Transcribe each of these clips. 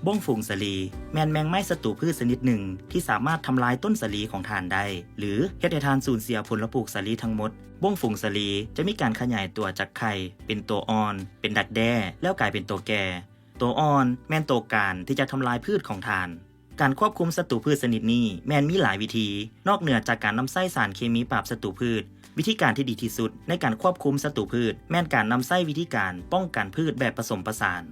ບົ້ງຝູງສາລີ ແມ່ນແມງໄມ້ສັດຕູພືດຊະນິດໜຶ່ງ ທີ່ສາມາດທຳລາຍຕົ້ນສາລີຂອງທ່ານໄດ້ ຫຼື ເຮັດໃຫ້ທ່ານສູນເສຍຜົນລະປູກສາລີທັງໝົດ. ບົ້ງຝູງສາລີຈະມີການຂະຫຍາຍຕົວຈາກໄຂ່ ເປັນໂຕອ່ອນ, ເປັນດັກແດ້ ແລ້ວກາຍເປັນໂຕແກ່. ໂຕອ່ອນແມ່ນໂຕການທີ່ຈະທຳລາຍພືດຂອງທ່ານ. ການຄວບຄຸມສັດຕູພືດຊະນິດນີ້ແມ່ນມີຫຼາຍວິທີ. ນອກເໜືອຈາກການນຳໃຊ້ສານເຄມີປາບສັດຕູພືດ, ວິທີການທີ່ດີທີ່ສຸດໃນການຄວບຄຸມສັດຕູພືດ ແມ່ນການນຳໃຊ້ວິທີການປ້ອງກັນພືດແບບປະສົມປະສານ.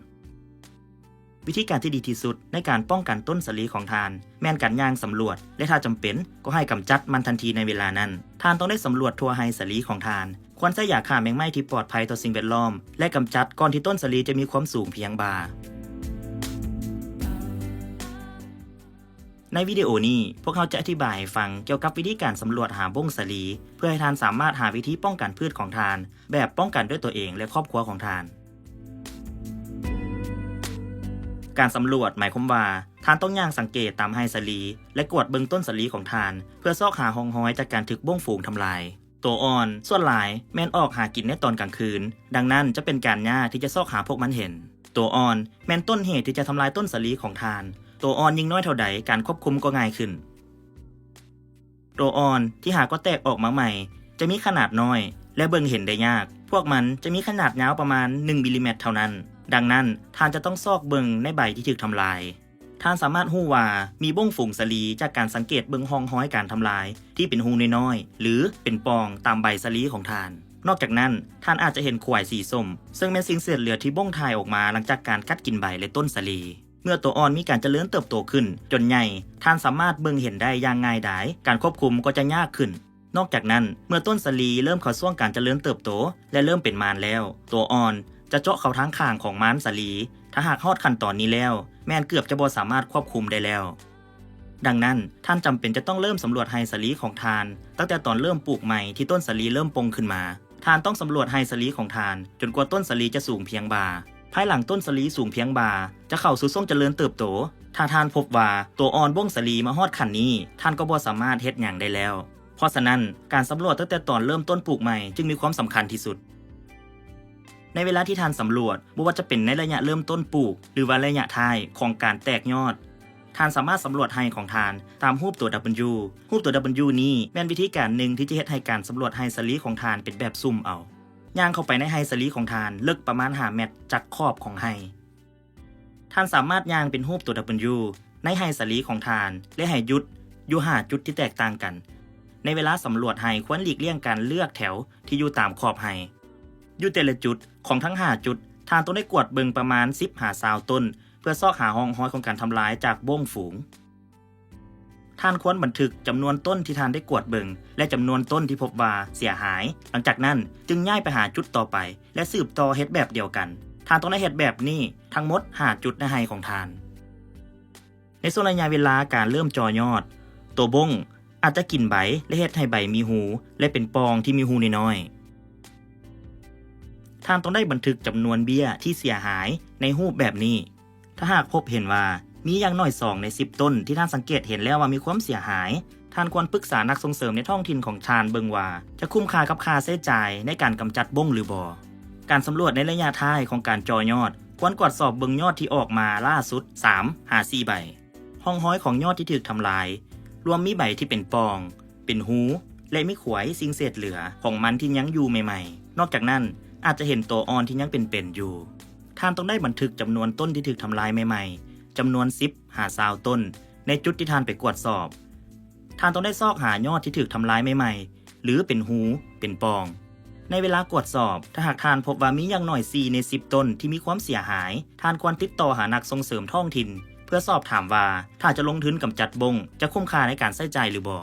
ວິທີການທີ່ດີທີ່ສຸດໃນການປ້ອງກັນຕົ້ນສາລີຂອງທ່ານ ແມ່ນການຍ່າງສຳຫຼວດ ແລະ ຖ້າຈຳເປັນ ກໍໃຫ້ກຳຈັດມັນທັນທີໃນເວລານັ້ນ. ທ່ານຕ້ອງໄດ້ສຳຫຼວດທົ່ວໄຮ່ສາລີຂອງທ່ານ. ຄວນໃຊ້ຢາຂ້າແມງໄມ້ທີ່ປອດໄພຕໍ່ສິ່ງແວດລ້ອມ ແລະ ກຳຈັດກ່ອນທີ່ຕົ້ນສາລີຈະມີຄວາມສູງພຽງບ່າ. ໃນວິດີໂອນີ້, ພວກເຮົາຈະອະທິບາຍໃຫ້ຟັງກ່ຽວກັບວິທີການສຳຫຼວດຫາບົ້ງສາລີ ເພື່ອໃຫ້ທ່ານສາມາດຫາວິທີປ້ອງກັນພືດຂອງທ່ານ ແບບປ້ອງກັນດ້ວຍຕົວເອງ ແລະ ຄອບຄົວຂອງທ່ານ. ການສຳຫຼວດໝາຍຄວາມວ່າ ທ່ານຕ້ອງຍ່າງສັງເກດຕາມໄຮ່ສາລີ ແລະ ກວດເບິ່ງຕົ້ນສາລີຂອງທ່ານ ເພື່ອຊອກຫາຮ່ອງຮອຍຈາກການຖືກບົ້ງຝູງທຳລາຍ. ໂຕອ່ອນສ່ວນຫຼາຍແມ່ນອອກຫາກິນໃນຕອນກາງຄືນ, ດັ່ງນັ້ນຈະເປັນການຍາກທີ່ຈະຊອກຫາພວກມັນເຫັນ. ໂຕອ່ອນແມ່ນຕົ້ນເຫດທີ່ຈະທຳລາຍຕົ້ນສາລີຂອງທ່ານ. ໂຕອ່ອນຍິ່ງນ້ອຍເທົ່າໃດ, ການຄວບຄຸມກໍງ່າຍຂຶ້ນ. ໂຕອ່ອນທີ່ຫາກໍແຕກອອກມາໃໝ່ຈະມີຂະໜາດນ້ອຍ ແລະ ເບິ່ງເຫັນໄດ້ຍາກ. ພວກມັນຈະມີຂະໜາດຍາວປະມານໜຶ່ງມິລລີແມັດເທົ່ານັ້ນ. ດັ່ງນັ້ນ, ທ່ານຈະຕ້ອງຊອກເບິ່ງໃນໃບທີ່ຖືກທຳລາຍ. ທ່ານສາມາດຮູ້ວ່າມີບົ້ງຝູງສາລີຈາກການສັງເກດເບິ່ງຮ່ອງຮອຍການທຳລາຍທີ່ເປັນຮູນ້ອຍໆ ຫຼື ເປັນປ່ອງຕາມໃບສາລີຂອງທ່ານ. ນອກຈາກນັ້ນ, ທ່ານອາດຈະເຫັນຂວາຍສີສົ້ມ, ເຊິ່ງແມ່ນສິ່ງເສດເຫຼືອທີ່ບົ້ງຖ່າຍອອກມາຫຼັງຈາກການກັດກິນໃບ ແລະ ຕົ້ນສາລີ. ເມື່ອໂຕອ່ອນມີການຈະເລີນເຕີບໂຕຂຶ້ນຈົນໃຫຍ່, ທ່ານສາມາດເບິ່ງເຫັນໄດ້ຢ່າງງ່າຍດາຍ, ການຄວບຄຸມກໍຈະຍາກຂຶ້ນ. ນອກຈາກນັ້ນ, ເມື່ອຕົ້ນສາລີເລີ່ມເຂົ້າຊ່ວງການຈະເລີນເຕີບໂຕ ແລະ ເລີ່ມເປັນມານແລ້ວ, ໂຕອ່ອນຈະເຈາະເຂົ້າທາງຂ້າງຂອງມານສາລີ. ຖ້າຫາກຮອດຂັ້ນຕອນນີ້ແລ້ວ, ແມ່ນເກືອບຈະບໍ່ສາມາດຄວບຄຸມໄດ້ແລ້ວ. ດັ່ງນັ້ນ, ທ່ານຈຳເປັນຈະຕ້ອງເລີ່ມສຳຫຼວດໄຮ່ສາລີຂອງທ່ານ ຕັ້ງແຕ່ຕອນເລີ່ມປູກໃໝ່ທີ່ຕົ້ນສາລີເລີ່ມປົ່ງຂຶ້ນມາ. ທ່ານຕ້ອງສຳຫຼວດໄຮ່ສາລີຂອງທ່ານຈົນກວ່າຕົ້ນສາລີຈະສູງພຽງບ່າ. ພາຍຫຼັງຕົ້ນສາລີສູງພຽງບ່າຈະເຂົ້າສູ່ຊ່ວງຈະເລີນເຕີບໂຕ. ຖ້າທ່ານພົບວ່າໂຕອ່ອນບົ້ງສາລີມາຮອດຂັ້ນນີ້, ທ່ານກໍບໍ່ສາມາດເຮັດຫຍັງໄດ້ແລ້ວ. ເພາະສະນັ້ນ, ການສຳຫຼວດຕັ້ງແຕ່ຕອນເລີ່ມຕົ້ນປູກໃໝ່ຈຶ່ງມີຄວາມສຳຄັນທີ່ສຸດ. ໃນເວລາທີ່ທ່ານສຳຫຼວດ, ບໍ່ວ່າຈະເປັນໃນໄລຍະເລີ່ມຕົ້ນປູກ ຫຼືວ່າໄລຍະທ້າຍຂອງການແຕກຍອດ, ທ່ານສາມາດສຳຫຼວດໄຮ່ຂອງທ່ານຕາມຮູບຕົວ W. ຮູບຕົວ W ນີ້ແມ່ນວິທີການໜຶ່ງທີ່ຈະເຮັດໃຫ້ການສຳຫຼວດໄຮ່ສາລີຂອງທ່ານເປັນແບບສຸ່ມເອົາ. ຍ່າງເຂົ້າໄປໃນໄຮ່ສາລີຂອງທ່ານເລິກປະມານຫ້າແມັດຈາກຂອບຂອງໄຮ່. ທ່ານສາມາດຍ່າງເປັນຮູບຕົວ W ໃນໄຮ່ສາລີຂອງທ່ານ ແລະ ໃຫ້ຢຸດຢູ່ຫ້າຈຸດທີ່ແຕກຕ່າງກັນ. ໃນເວລາສຳຫຼວດໄຮ່, ຄວນຫຼີກລ່ຽງການເລືອກແຖວທີ່ຢູ່ຕາມຂອບໄຮ່. ຢູ່ແຕ່ລະຈຸດຂອງທັງຫ້າຈຸດ, ທ່ານຕ້ອງໄດ້ກວດເບິ່ງປະມານສິບຫາຊາວຕົ້ນ ເພື່ອຊອກຫາຮ່ອງຮອຍຂອງການທຳລາຍຈາກບົ້ງຝູງ. ທ່ານຄວນບັນທຶກຈຳນວນຕົ້ນທີ່ທ່ານໄດ້ກວດເບິ່ງ ແລະ ຈຳນວນຕົ້ນທີ່ພົບວ່າເສຍຫາຍ. ຫຼັງຈາກນັ້ນຈຶ່ງຍ້າຍໄປຫາຈຸດຕໍ່ໄປ ແລະ ສືບຕໍ່ເຮັດແບບດຽວກັນ. ທ່ານຕ້ອງໄດ້ເຮັດແບບນີ້ທັງໝົດຫ້າຈຸດໃນໄຮ່ຂອງທ່ານ. ໃນຊ່ວງໄລຍະເວລາການເລີ່ມຈໍ່ຍອດ, ໂຕບົ້ງອາດຈະກິນໃບ ແລະ ເຮັດໃຫ້ໃບມີຮູ ແລະ ເປັນປ່ອງທີ່ມີຮູນ້ອຍໆ. ທ່ານຕ້ອງໄດ້ບັນທຶກຈຳນວນເບ້ຍທີ່ເສຍຫາຍໃນຮູບແບບນີ້. ຖ້າຫາກພົບເຫັນວ່າມີຢ່າງໜ້ອຍສອງໃນສິບຕົ້ນທີ່ທ່ານສັງເກດເຫັນແລ້ວວ່າມີຄວາມເສຍຫາຍ, ທ່ານຄວນປຶກສານັກສົ່ງເສີມໃນທ້ອງຖິ່ນຂອງທ່ານເບິ່ງວ່າຈະຄຸ້ມຄ່າກັບຄ່າໃຊ້ຈ່າຍໃນການກຳຈັດບົ້ງຫຼືບໍ່. ການສຳຫຼວດໃນໄລຍະທ້າຍຂອງການຈໍ່ຍອດ ຄວນກວດສອບເບິ່ງຍອດທີ່ອອກມາລ່າສຸດສາມຫາສີ່ໃບ. ຮ່ອງຮອຍຂອງຍອດທີ່ຖືກທຳລາຍ ລວມມີໃບທີ່ເປັນປ່ອງ, ເປັນຮູ ແລະ ມີຂວາຍສິ່ງເສດເຫຼືອຂອງມັນທີ່ຍັງຢູ່ໃໝ່ໆ. ນອກຈາກນັ້ນ, ອາດຈະເຫັນໂຕອ່ອນທີ່ຍັງເປັນໆຢູ່. ທ່ານຕ້ອງໄດ້ບັນທຶກຈຳນວນຕົ້ນທີ່ຖືກທຳລາຍໃໝ່ໆ ຈຳນວນສິບຫາຊາວຕົ້ນ ໃນຈຸດທີ່ທ່ານໄປກວດສອບ. ທ່ານຕ້ອງໄດ້ຊອກຫາຍອດທີ່ຖືກທຳລາຍໃໝ່ໆ ຫຼື ເປັນຮູ ເປັນປ່ອງ. ໃນເວລາກວດສອບ, ຖ້າຫາກທ່ານພົບວ່າມີຢ່າງໜ້ອຍສີ່ໃນສິບຕົ້ນທີ່ມີຄວາມເສຍຫາຍ, ທ່ານຄວນຕິດຕໍ່ຫານັກສົ່ງເສີມທ້ອງຖິ່ນ ເພື່ອສອບຖາມວ່າ ຖ້າຈະລົງທຶນກຳຈັດບົ້ງ ຈະຄຸ້ມຄ່າໃນການໃຊ້ຈ່າຍຫຼືບໍ່.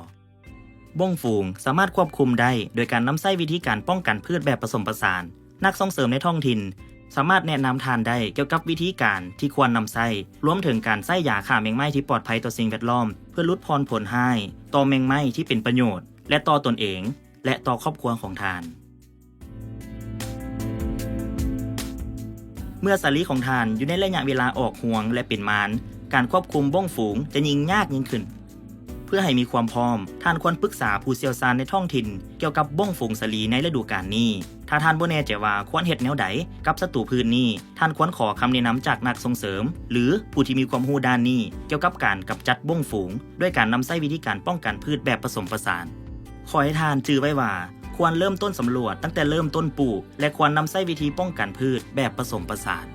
ບົ້ງຝູງສາມາດຄວບຄຸມໄດ້ໂດຍການນຳໃຊ້ວິທີການປ້ອງກັນພືດແບບປະສົມປະສານ. ນັກສົ່ງເສີມໃນທ້ອງຖິ່ນສາມາດແນະນຳທ່ານໄດ້ກ່ຽວກັບວິທີການທີ່ຄວນນຳໃຊ້, ລວມເຖິງການໃຊ້ຢາຂ້າແມງໄມ້ທີ່ປອດໄພຕໍ່ສິ່ງແວດລ້ອມ ເພື່ອຫຼຸດຜ່ອນຜົນຮ້າຍຕໍ່ແມງໄມ້ທີ່ເປັນປະໂຫຍດ ແລະ ຕໍ່ຕົນເອງ ແລະ ຕໍ່ຄອບຄົວຂອງທ່ານ. ເມື່ອສາລີຂອງທ່ານຢູ່ໃນໄລຍະເວລາອອກຮວງ ແລະ ເປັນມານ, ການຄວບຄຸມບົ້ງຝູງຈະຍິ່ງຍາກຍິ່ງຂຶ້ນ. ເ ພື່ອໃຫ້ມີຄວາມພ້ອມ, ທ່ານຄວນປຶກສາຜູ້ຊ່ຽວຊານໃນທ້ອງຖິ່ນກ່ຽວກັບບົ້ງຝູງສາລີໃນລະດູການນີ້. ຖ້າທ່ານບໍ່ແນ່ໃຈວ່າຄວນເຮັດແນວໃດກັບສັດຕູພືດນີ້, ທ່ານຄວນຂໍຄຳແນະນຳຈາກນັກສົ່ງເສີມ ຫຼື ຜູ້ທີ່ມີຄວາມຮູ້ດ້ານນີ້ ກ່ຽວກັບການກຳຈັດບົ້ງຝູງ ດ້ວຍການນຳໃຊ້ວິທີການປ້ອງກັນພືດແບບປະສົມປະສານ. ຂໍໃຫ້ທ່ານຈື່ໄວ້ວ່າ ຄວນເລີ່ມຕົ້ນສຳຫຼວດຕັ້ງແຕ່ເລີ່ມຕົ້ນປູກ ແລະ ຄວນນຳໃຊ້ວິທີປ້ອງກັນພືດແບບປະສົມປະສານ.